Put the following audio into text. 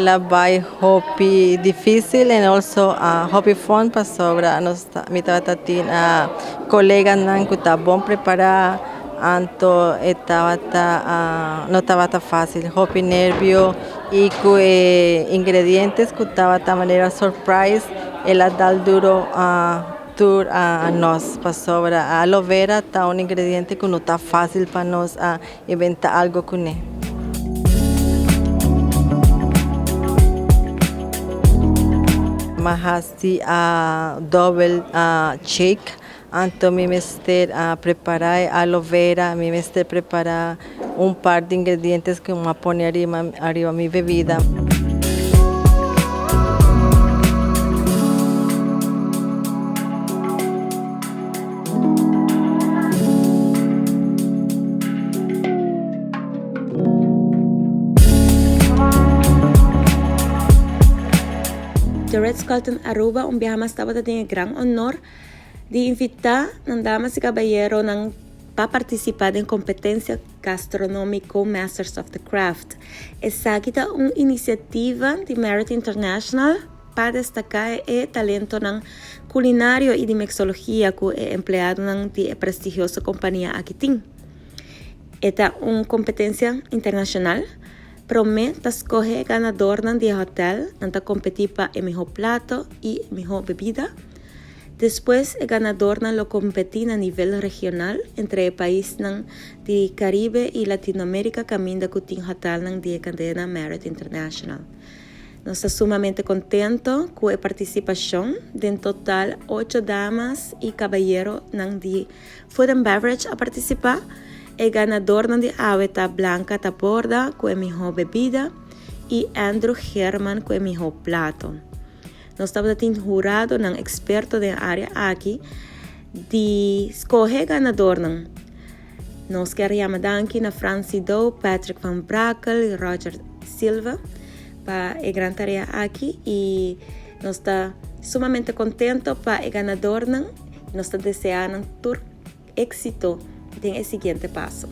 El a bai hopi difícil and also hopi fun pasobra nos mi tabata tin coleganan cu ta bon prepara anto e tabata no tabata fácil hopi nervio y cu e ingredientes cu tabata manera surprise el a dal duro tur nos pasobra aloe vera ta un ingrediente cu no ta fácil pa nos inventa algo cune. Mi a haci double shake anto mi mester a prepara e aloe vera, mi mester prepara un par di ingredientes cu mi a pone ariba mi bebida. The Ritz-Carlton Aruba un biaha mas tabata tin e gran honor di invita nan damas y caballeronan pa participa den competencia gastronomico Masters of the Craft. Esaki ta un iniciativa di Marriott International pa destaca e talentonan culinario y di mixologia cu e empleadonan di e prestigioso compania aki tin. E ta un competencia internacional. Prome ta scoge e ganadornan di e hotel, nan ta competi pa e miho plato y e miho bebida. Despues e ganadornan lo competi na nivel regional entre e paisnan di Caribe y Latinoamerica caminda cu tin hotelnan di e cadena Marriott International. Nos ta sumamente contento cu e participacion. Den total ocho damas y cabayeronan di Food and Beverage a participa. E ganadornan di awe ta Blanca Taborda cu e miho bebida y Andrew Geerman cu e miho plato. Nos tabata tin huradonan experto den area aki di scoge e ganadornan. Nos kier yama danki na Francie Doe, Patrick van Brakel y Roger Silva pa e gran tarea aki y nos ta sumamente contento pa e ganadornan y nos ta desea nan tur exito den e siguiente paso.